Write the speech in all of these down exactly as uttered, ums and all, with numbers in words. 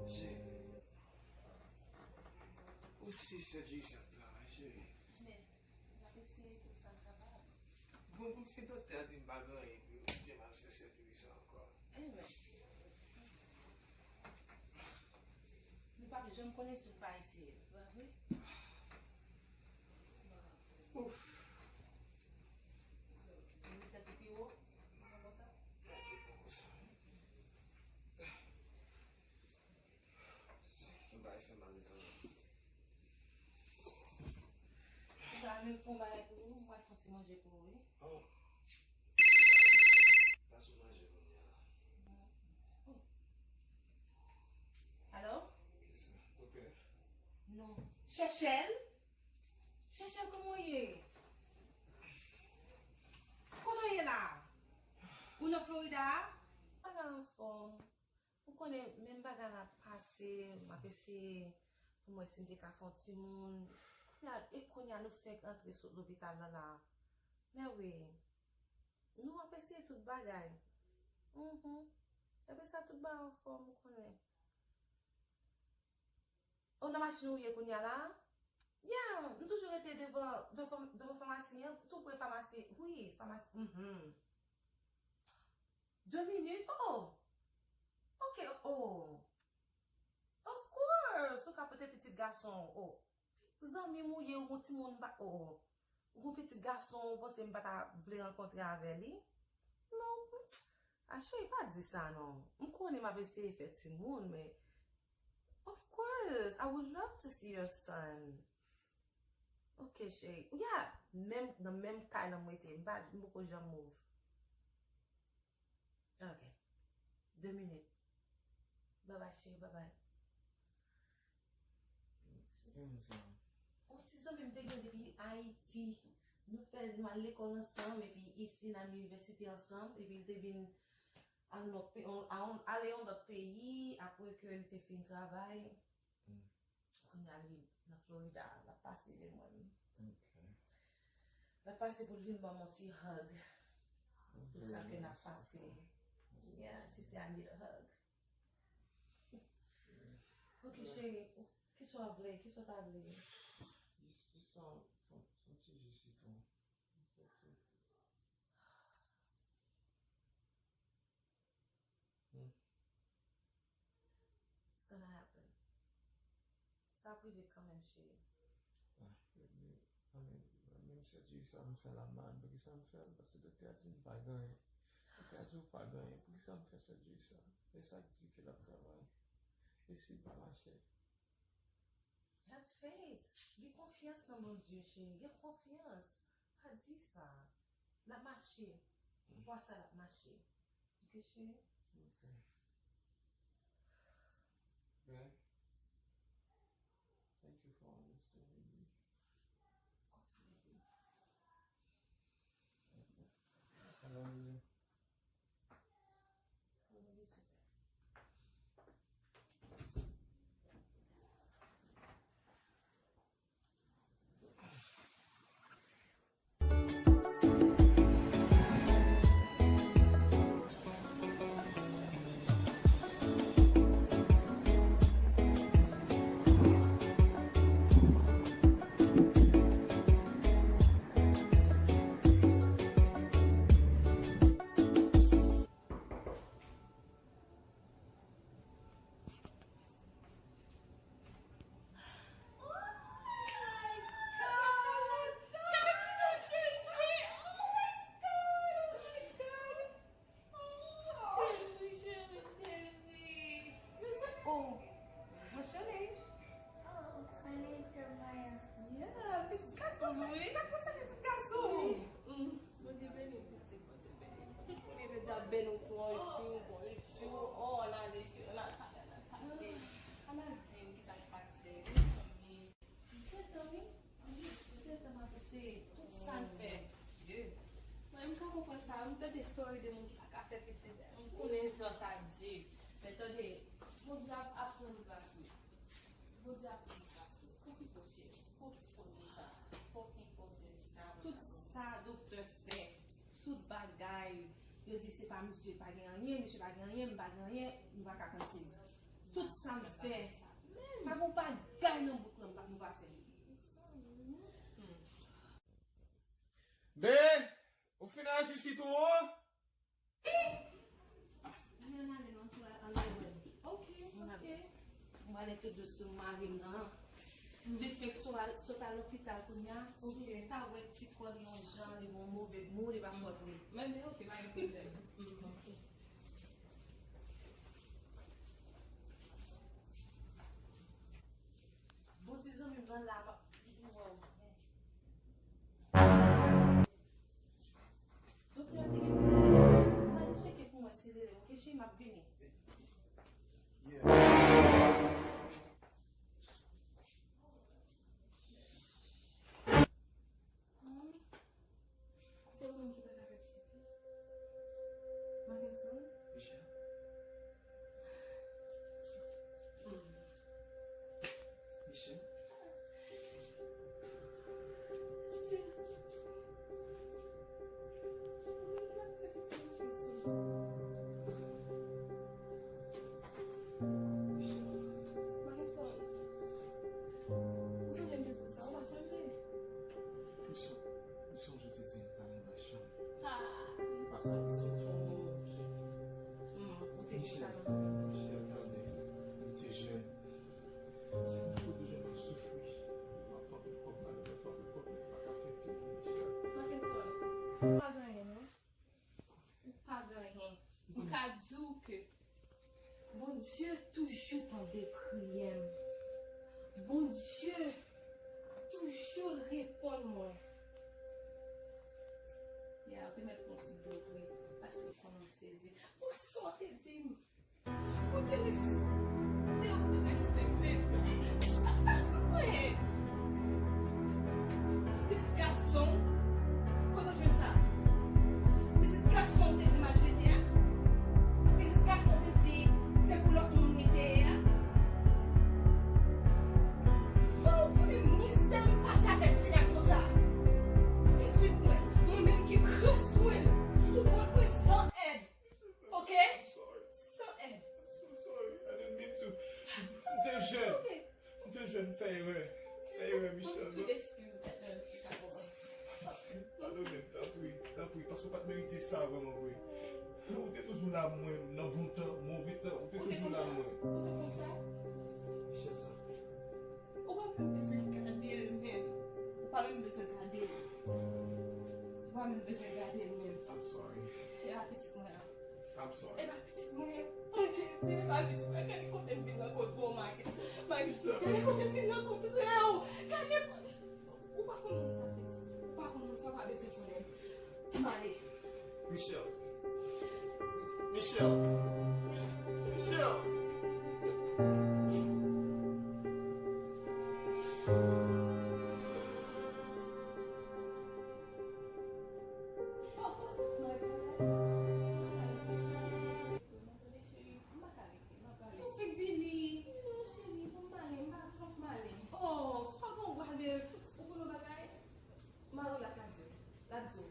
Cheri. Ou si Sèt Jiyis ap travay, cheri. Men, m ap eseye tout sa m kapab. Bon, pou fin doktè a di m pa gen anyen pou yo kite m al fè sèt Jiyis ankò. Eh, men. Nou p ap janm konnen si w pa eseye, pa vre? Ouf. Ou met tèt ou pi wo? Ou fè konsa? Tèt ou konsa. Yon bagay fè mal, mezanmi. Ou ta renmen m fè yon bagay pou ou? Mwen fè yon ti manje pou ou, wi. Oh. Pase w manje kounye a la. Oh. Alo? Kisa? Doktè? Non. Chèchèl? Chèchèl, kòman w ye? Kote w ye la? Ou nan Florida a? Mwen la anfòm. Ou konnen, menm bagay la ap pase, m ap eseye pou m wè si m te ka fè yon timoun. Kounye a, e kounye a nou fenk antre sot lopital la la. Men wi, nou ap eseye tout bagay. Mhm. Epi sa, tout bagay anfòm, ou konnen. O, nan machin ou ye kounye a la? Yeah, m toujou rete devan, devan, devan famasi an, tou pre famasi, wi, famasi, mhm. De minit? Oh! Ok, oh! Of course! Ou ka pote pitit gason w, oh! Zanmi m ou ye, ou gon timoun, m pa, oh! Ou gon pitit gason, ou panse m pa ta vle rankontre avè li? Non. A cheri, pa di sa non. M konnen m ap eseye fè timoun, men of course, I would love to see your son. Ok, cheri. Yeah, menm, nan menm kay la m rete. M pa, m poko janm move. Ok. De minit. Babay, cheri, babay. Yon ti zanmi m te gen depi Ayiti. Nou fè, nou al lekòl ansanm, epi isi nan inivèsite ansanm, epi l te vin al nan pe-, on, a on, ale yon lòt peyi, apre ke li te fin travay. Mm. Kounye a li nan Florida, l ap pase vin wè m. Ok. L ap pase pou l vin ban m yon ti hug. Pou sa ke n ap pase. Yeah, she say I need a hug. Ok, cheri. Kisa w vle? Kisa w ta vle? Jis, jis yon, yon, yon ti ji sitwon. Hmm. It's gonna happen. Sa ap rive kanmenm, cheri. Ah, baby, I mean, menm sèt Jiyis sa m fè la, man, poukisa m fè l? Paske doktè a di m pa gen anyen. Doktè a di ou pa gen anyen. Poukisa m fè sèt Jiyis sa? E sa k di ke l ap travay? E si l pa mache? Have faith. Gen konfyans nan Bondye, cheri. Gen konfyans. Pa di sa. N ap mache. Fwa sa n ap mache. Ok, cheri? Ok. Ben, thank you for understanding me. Of course, baby. I love you. I love you too, baby. Konprann sa, m tande story de moun ki pa ka fè pitit. M konnen jan sa di. Men tande, Bondye ap, ap pran gras li. Bondye ap pran gras li. Okipe w, cheri. Okipe w de sa. Okipe w de sa. Tout sa doktè fè, tout bagay, yo di se pa misye pa gen anyen, misye pa gen anyen, m pa gen anyen, nou pa ka kanti m. Tout sa m fè, pa gen yon bagay nan bouk lan m pa, nou pa fè. Be, ou fin aji sitwon an? Mwen ale nan tou al wè. Ok, ok. Mwen ale tou dous pou mari m nan. M te fenk sot al, sot al lopital kounye a. Ok. M ta wè ti kò l yon jan, li yon move mood, e pa fòt li. Men, men, ok, pa gen pwoblèm. Ok. Bon, ti zanmi m nan la, pa, li, li wè w. Doktè a te gen pou l al tcheke pou mwen si li rele m, ok, cheri, m ap vini. Hmm. Se ou menm ki pa ka fè pitit la? Mackenson? Michel? Hmm. Michel? Michel, tande, nou te jèn. Si nou te jèn, nou soufri. Ou ap frape kòb, malè, ou ap frape kòb, men pa ka fè ti moun, Michel. Mackenson, ou pa gen anyen, non. Ou pa gen anyen. M ka di w ke Bondye toujou tande priyè m. Bondye toujou reponn mwen. Ya, ou te mèt pran ti dlo vre, paske ou konnen m sezi. Pou sa w te di m. Ou te res-, te, ou te respekte. Sa, sa, sa, mwen. Pitit gason, kote w jwenn sa? Pitit gason te di m al jete a? Pitit gason te di se pou lòt moun mete a? Bon, ou konnen mizè m pase avèk ti gason sa? Pitit mwen, mwen menm ki pran swen l, ou konn mwen san èd. Ok? San èd. M te jèn. M te jèn, m fè erè. M fè erè, Michel. Tout eskiz ou tèt mwen ki ka bon. Padone m, tanpri, tanpri, paske w pa t merite sa vrèman vre. Ou te toujou la pou mwen nan bon tan, move tan, ou te toujou la pou mwen. Ou te konn sa? Michel, tanpri. Ou pa menm bezwen gade l menm. Ou pa menm bezwen gade l. Ou pa menm bezwen gade l menm. I'm sorry. E pa pitit mwen an. I'm sorry. E pa pitit mwen an. Oh, Jezi, e pa pitit mwen an. Gade kote m vin rankontre w, Mike. Mike, gade kote m vin rankontre w. Gade kote. Ou pa konn moun sa, pitit. Ou pa konn moun sa, ou pa bezwen konnen. M ale. Michel. Michel. Michel. Oh, oh, my God. Cheri, m pa ka rete, m ap ale. Ou fèk vini. Non, cheri, fò m ale, m pa, fòk m ale. Oh, sa gon wale, ou konn yon bagay? Mari w la ka di w, l ap di w.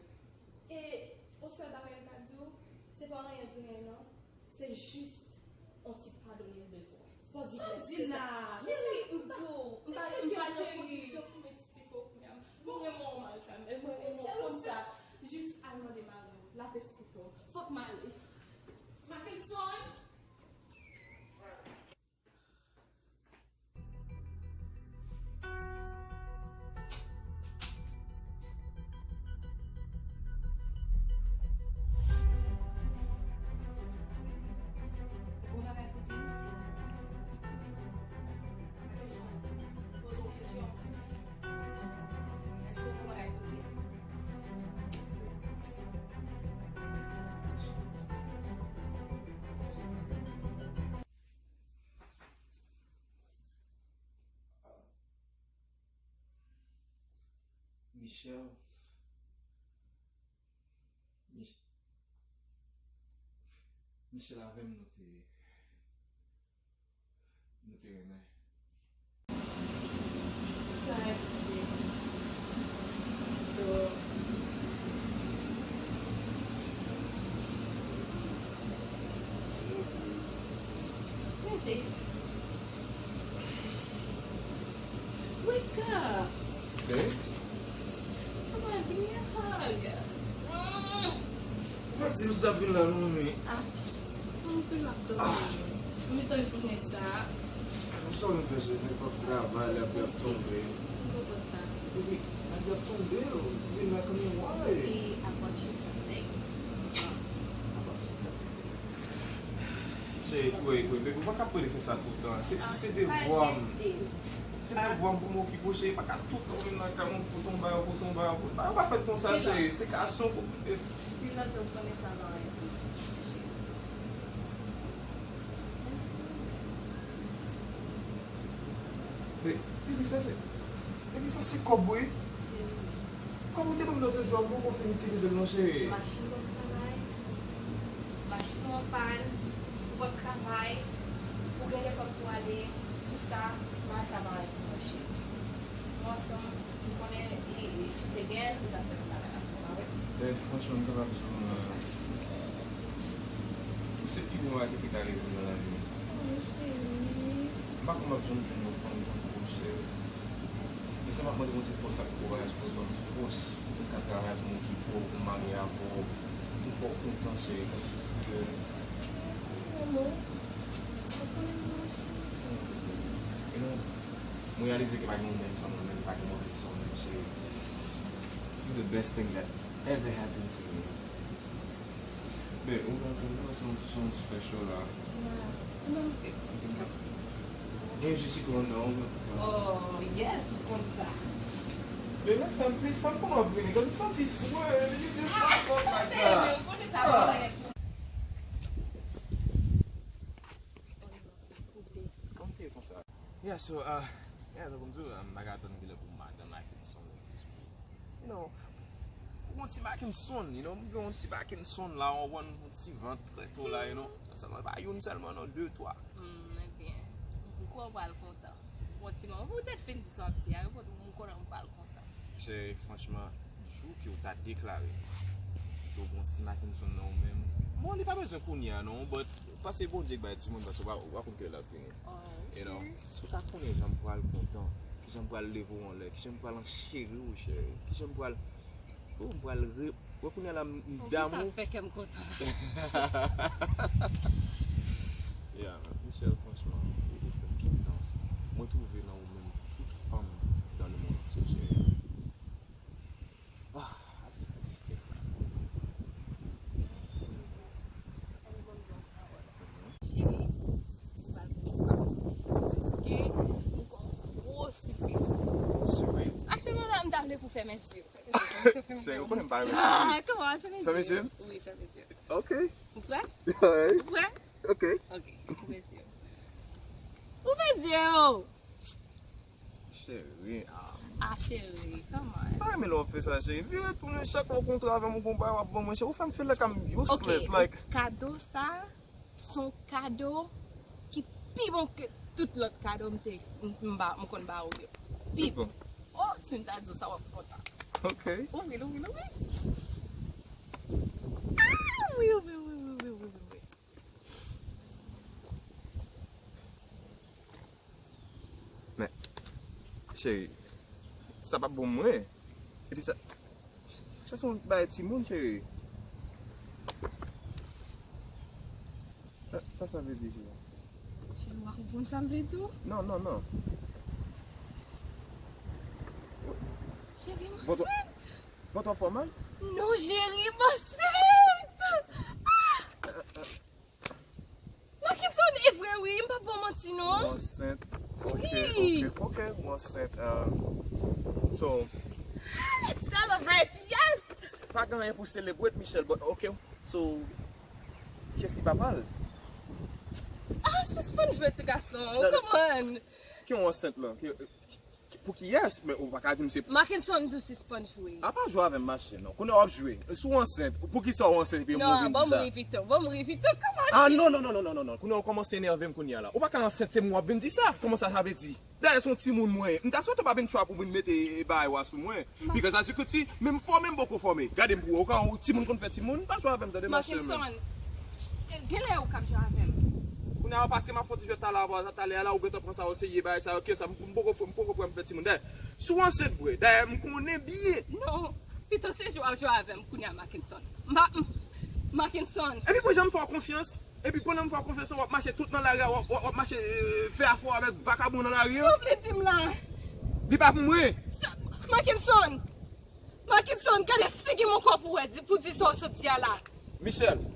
E, yon sèl bagay l ka di w, se pa anyen pou anyen, non. Se jis yon ti padone l bezwen. Fòk li fè sa. Sa w di la? Cheri, m di w, m pa, m pa nan pozisyon pou m eksplike w kounye a. Mwen renmen w mal kanmenm, mwen renmen w konn sa. Jis al mande mari w, l ap eksplike w. Fòk m ale. Mackenson! Ou gon bagay pou di m? Mackenson, poze w kesyon. Èske w gon bagay pou di m? Michel. Michel avè m, nou te, nou te renmen. Wake up! Babe? Come on, give me a hug. Mm. Ou pa t di m si w t ap vin la non, men. Ah, m tou m ap dòmi. M te founen sa. Sa w vin fè se nenpòt travay la, ap tonbe. M konprann sa. Epi, ap tonbe, vin la kanmenm, why? Baby, I bought you something. I bought you something. Cheri, kouwe, kouwe, baby, ou pa ka ap rele fè sa toutan. Se, se, se devwa m. Se devwa m pou m okipe w, cheri. Pa ka toutan w menm nan kay mwen, pote yon bagay, pote yon bagay, pote yon bagay. Ou pa fèt konsa, cheri. Se gason pou, silans, ou konnen sa va rive. Be-, baby, sa se, baby, sa se kòb, wi. Kòb ou te ban m lòt jou a, m poko fin itilize l non, cheri. Machin w ap travay, machin w an pàn, ou p ap travay, ou gen lekòl pou ale, tout sa, bagay sa pa rive non, cheri. Nou ansanm, m konnen, e, e, si w te gen l, ou t ap fè menm bagay la, pa vre? E, franchman, m kapab di w, e, ou se pi bon bagay ki te ka rive m nan lavi m. Oh, cheri. M pa konn m ap janm jwenn yon fanm tankou w, cheri. Men sa m ap mande Bondye fòs ak kouraj pou l ban m fòs pou m ka travay, pou m okipe w, pou m marye avè w, pou m fè w kontan, cheri, paske, you know, m reyalize ke pa gen yon moun san mwen menm, pa gen yon moun san mwen menm, cheri. You the best thing that ever happened to me. Ben, ou konprann, se yon, se yon ti fè cho la. Mwen, mwen, mwen. Gen jis siklòn nan, ou konprann. Oh, yes, ou konn sa. Ben, next time, please, fè m konnen w ap vini. Cause m santi swe, you just don't talk like that. Baby, ou konnen sa, mwen. Kòman te ye konsa? Yeah, so, uh, yeah, tankou m di w, um, m pa ka tann kilè pou madanm Mackenson vin plis pou, you know, pou yon ti Mackenson, you know, m vle yon ti Mackenson la, w konprann, yon ti vant trè to la, you know. Sa sèlman, pa youn sèlman, non, de, twa. Hmm, ebyen, m kwè w pral kontan. Bon, ti manman, poutèt fin di sa w ap di a, wi, m konnen w pral kontan. Cheri, franchman, jou ke w ta deklare ke w gen yon ti Mackenson nan ou menm, bon, li pa bezwen kounye a, non, but, paske Bondye k bay timoun, paske w pa, w pa konn kilè l ap vini. Oh, ok. You know, si w ta konnen jan m pral kontan, kijan m pral leve w anlè, kijan m pral ancheri w, cheri, kijan m pral, oh, m pral re-, wè kounye a la, m, m damou. Ou ta fè kè m kontan la. Yeah, Michel, franchman, ou, ou fè m kontan. Mwen twouve nan ou menm tout fanm dans le monde entier, cheri. Ah, I just, I just think about it. Cheri, ou pral pran pa. Paske m gen yon gwo sipriz. Sipriz? Aktyèlman la, m ta vle pou fèmen je w. Cheri, ou konnen m pa renmen sipriz. Ah, kòman, fèmen je w? Fèmen je w? Wi, fèmen je w. Ok. Ou prè? Alright. Ou prè? Ok. Ok, ouvè je w. Ouvè je w. Cheri, ah. Ah, cheri, come on. M pa renmen lè w ap fè sa, cheri. Vire tounen, chak lè w kontre avè m, ou gon bagay w ap ban mwen, cheri. Ou fè m feel like I'm useless, ok, like. Kado sa, se yon kado ki pi bon ke tout lòt kado m te, m, m ba, m konn ba ou yo. Pi bon. Oh, si m ta di w sa, w ap kontan. Ok. Ouvri l, ouvri l, ouvri l. Ah, ouvri, ouvri, ouvri. Men, cheri, sa p ap bon mwen. Epi sa, sa se yon bagay timoun, cheri. Sa, sa vle di, cheri? Cheri, w pa konprann sa m vle di w? Non, non, non. Cheri, m ansent. Vant ou ap fè w mal? Non, cheri, m ansent! Ah! Mackenson, e vre wi, m p ap ba w manti non. Ou ansent. Ok, wi, ok, ok, ou ansent. Um, so, ah, let's celebrate, yes! Pa gen anyen pou celebrate, Michel, but ok. So, kiyès ki papa l? Ah, sispann jwe ti gason, come on! Ki ou ansent la? Ki, ki, Pou kiyès? Men ou pa ka di m se. Mackenson, m di w sispann jwe. A pa jwe avè m, mache non. Kounye a w ap jwe. Si w ansent, poukisa w ansent epi m vin di sa? Non, ban m ri pito, ban m ri pito, kòman? Ah, non, non, non, non, non, non, non. Kounye a w kòmanse enève m kounye a la. Ou pa ka ansent, se mwen w ap vin di sa. Kòman sa, sa vle di? Dayè, se yon timoun mwen ye. M ta swete w pa vin trap ou vin mete bagay ou a sou mwen. Because as you could see, menm fòme m poko fòme. Gade m pou wè, ou ka yon timoun konn fè timoun, pa jwe avè m, tande, mache, men. Mackenson, e, genlè ou k ap jwe avè m. Kounye a, paske m ap fè yon ti jwèt talè a, talè a la, ou gentan pran sa o serye, bagay sa yo, ke sa, m, m poko, m poko pran m fè timoun. Dayè, si w ansent vre, dayè, m konnen byen. Non, pito se jwe w ap jwe avè m kounye a, Mackenson. Ma, m, Mackenson. Epi pou jan m fè w konfyans, epi pandan m fè w konfyans, w ap mache tout nan lari a, w ap, w ap, w ap mache, e, fè afè w avèk vakabon nan lari a. Sa w vle di m la? Li pa pou mwen. Sa, Mackenson! Mackenson, gade figi m ankò pou w wè, di, pou di sa w sot di a la. Michelle,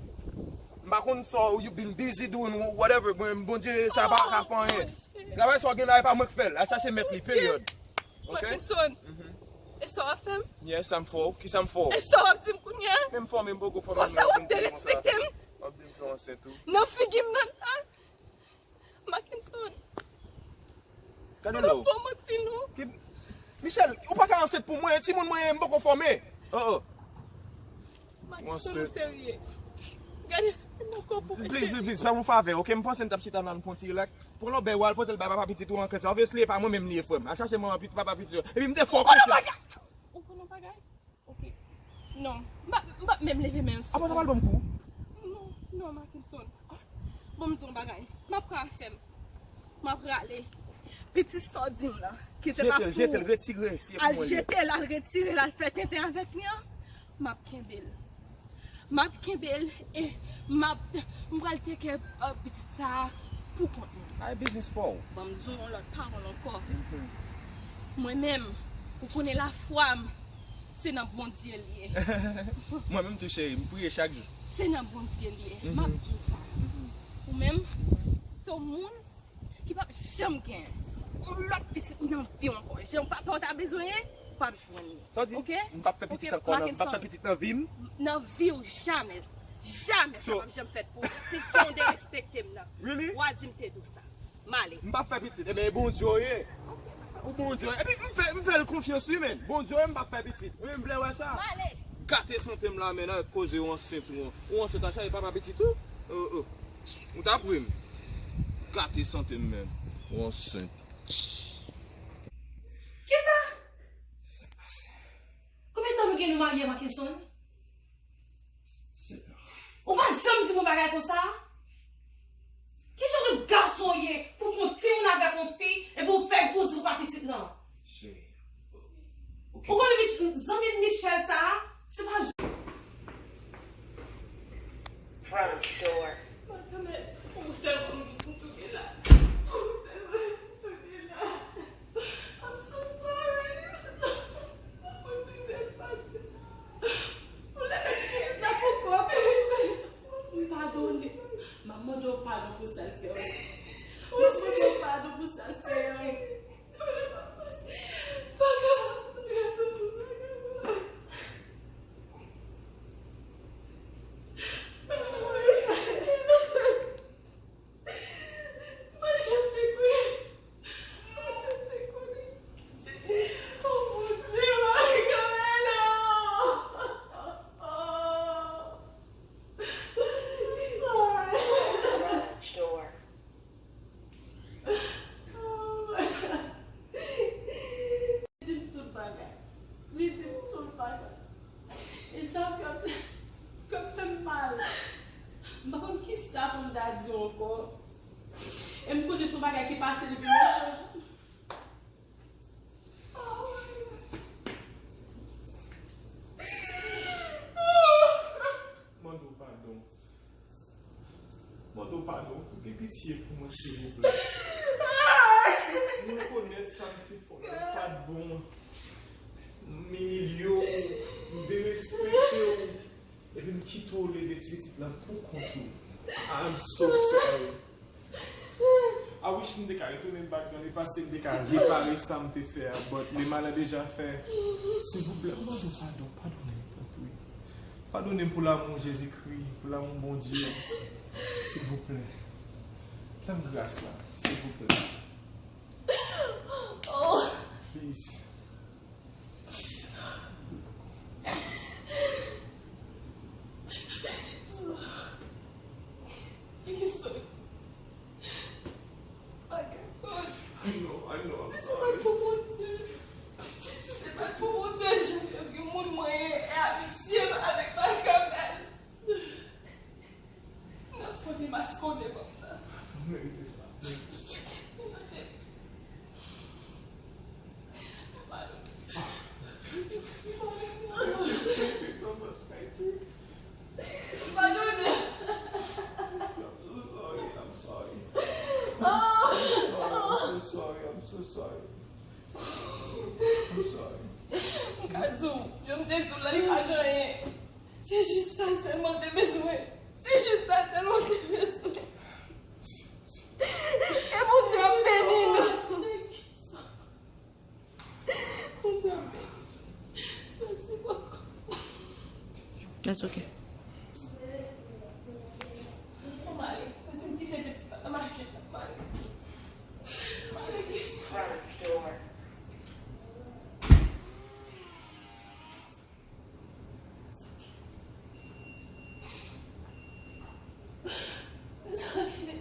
m pa konn sa w, you been busy doing whatever, bon, Bondye, sa pa ka fè anyen. Travay sa w gen la, e pa mwen k fè l. Al chache mèt li, period. Ok? Mackenson, e sa w ap fè m? Yes, sa m fè w. Kisa m fè w? E sa w ap di m kounye a? Men m fòme, m poko fòme. Konsa w ap derespekte m? W ap vin fè w ansent tou. Nan figi m nan, nan. Mackenson. Gade la. Bon manti non. Ki, Michelle, ou pa ka ansent pou mwen, timoun mwen ye, m poko fòme. Oh, oh. Mackenson, ou serye? Gade figi m ankò pou mwen, cheri. Please, please, please, fè m yon favè, ok? M panse n t ap chita la, n fè yon ti relax. Pran lòt bèy ou al pote l bay papa pitit ou an, cause obviously e pa mwen menm li ye, frè m. Al chache manman pitit, papa pitit yo. Epi m te fè w konfyans. Ou konn yon bagay? Ok. Non. M pa, m pa menm leve men m sou ou. Apa w ta pral ban m kou? Non, non, Mackenson. Bon, m di w yon bagay. M ap pran afè m. M ap rale. Pitit sa w di m lan, ki se pa pou ou. Jete l, jete l, retire, si e pou mwen li ye. Al jete l, al retire l, al fè tenten avèk li an. M ap kenbe l. M ap kenbe l e m ap, m pral take care, uh, pitit sa a pou kont mwen. Ay, biznis pa w. Ban m di w yon lòt pawòl ankò. Mhm. Mwen menm, ou konnen lafwa m, se nan Bondye l ye. Mwen menm tou, cheri, m priye chak jou. Se nan Bondye l ye. Mhm. M ap di w sa. Mhm. Ou menm, se yon moun ki p ap janm gen yon lòt pitit nan vi w ankò. Jan papa w ta bezwen ye, w ap jwenn li. Sa w di? Ok? M p ap fè pitit ankò nan, m p ap fè pitit nan vi m. Nan vi w, jamè. Jamè sa p ap janm fèt pou ou. Se jan w derespekte m nan. Really? W a di m te di w sa. M ale. M p ap fè pitit. Ebyen, e Bondye w ye. Ou Bondye w ye. Epi m fè, m fè l konfyans, wi, men. Bondye w ye, m p ap fè pitit. Wi, m vle wè sa. M ale. Gate sante m la, men, avèk koze ou ansent ou. Ou ansent a chache papa pitit ou? Oh, oh. Ou t ap ri m. Gate sante m, men. Ou ansent. Kisa? Konbyen tan nou gen nou marye, Mackenson? Sèt an. Ou pa janm di m yon bagay konsa? Ki jan de gason w ye pou fè yon timoun avèk yon fi epi w fè, ou di ou pa pitit lan? Cheri, ok. Ou konnen Mich-, zanmi Michel sa a, se pa Front door. Madanm, ou sèlman m tounen la. Ou sèlman m tounen la. I'm so sorry. Mwen plizyè pase la. Ou leve pitit la pou kò m. M padone. M ap mande w padon pou sa l fè w. M ap mande w padon pou sa l fè w. Door. Oh my God. Li di m tout bagay. Li di m tout bagay. E sa k ap, k ap fè m mal. M pa konn kisa pou m ta di w ankò. E m konnen se yon bagay ki pase depi lontan. Mande w padon. Mande w padon pou gen pitye pou mwen, silvouplè. M rekonèt sa m te fè w la, l pa t bon. M imilye w, m derespekte w, epi m kite w leve ti pitit la pou kont ou. I am so sorry. I wish m te ka retounen back nan lepase, m te ka repare sa m te fè a, but le mal est déjà fait. Silvouplè, m mande w padon, padone m, tanpri. Padone m pou lanmou Jezikri, pou lanmou Bondye. Silvouplè. Fè m gras la, silvouplè. Oh, Peace. Pakèt sòt. I know, I know, I'm sorry. Si se pa t pou Bondye, si se pa t pou Bondye, jan ke gen moun mwen ye, e amityem avèk Makamèl. Nan fon de maskone pòt la. Ou merite sa, ou merite sa. Padone. Thank you so much, thank you. Padone. I'm so sorry, I'm sorry. I'm so sorry, I'm so sorry. I'm so sorry. M ka di w, jan m te di w la, li pa gen anyen. Se jis sa sèlman m te bezwen. Se jis sa sèlman m te bezwen. Ke Bondye ap beni nou. Bondye ap beni nou. Mèsi bokou. That's okay. Mwen ale. Pase m kite pitit la nan machin nan. Mwen ale. Mwen ale. It's okay. It's okay.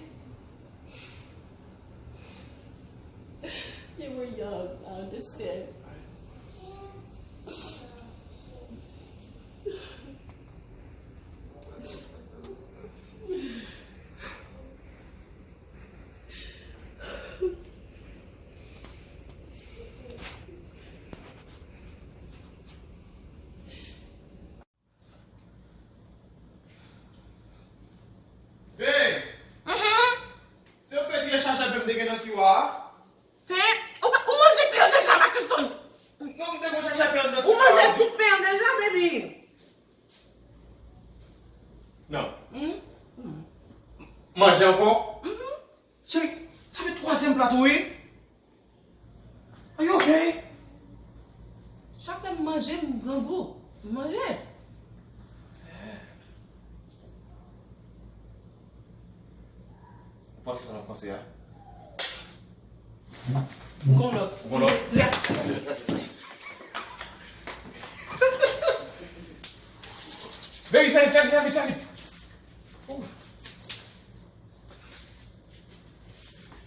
You were young, I understand. Fen! Se yon fè ti chachapè m te gen nan tiwa a? Fen! Ou pa- ou manje pen an deja, Makenson? Non, m te gon chachapè anndan Ou tiwa manje a. Tout pen an deja, baby? Non. Hmm? Manje ankò? Mhm. Cheri, sa fè twazyèm plat ou, wi. Are you okay? Chak lè m manje, m grangou. M manje. Ou panse sa m ap panse a? M gon lòt. Ou gon lòt? Baby, fè vit, fè vit, fè vit, fè vit.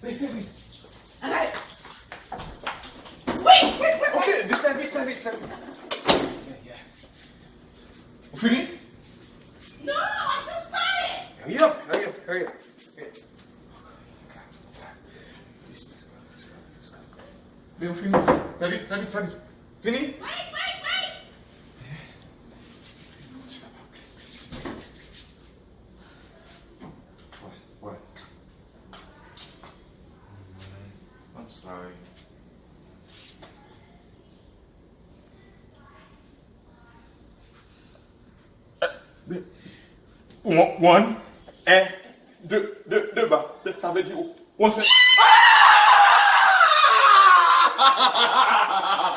Baby, fè vit. Alright. Wait, wait, wait, Ok, wait. Vit, fè vit, fè vit, fè vit. Yeah, yeah. Ou fini? No, I just started. Hurry up, hurry up, hurry up. Hurry up. Please, please, God, please, God, please, God. Baby, ou fini? Fè vit, fè vit, fè vit. Fini? Wait, wait, wait. Please, papa, please, please, please. What? What? I'm sorry. One, un, deux, deux, deux ba. Sa vle di ou ansent.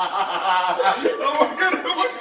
Oh my God, oh my God.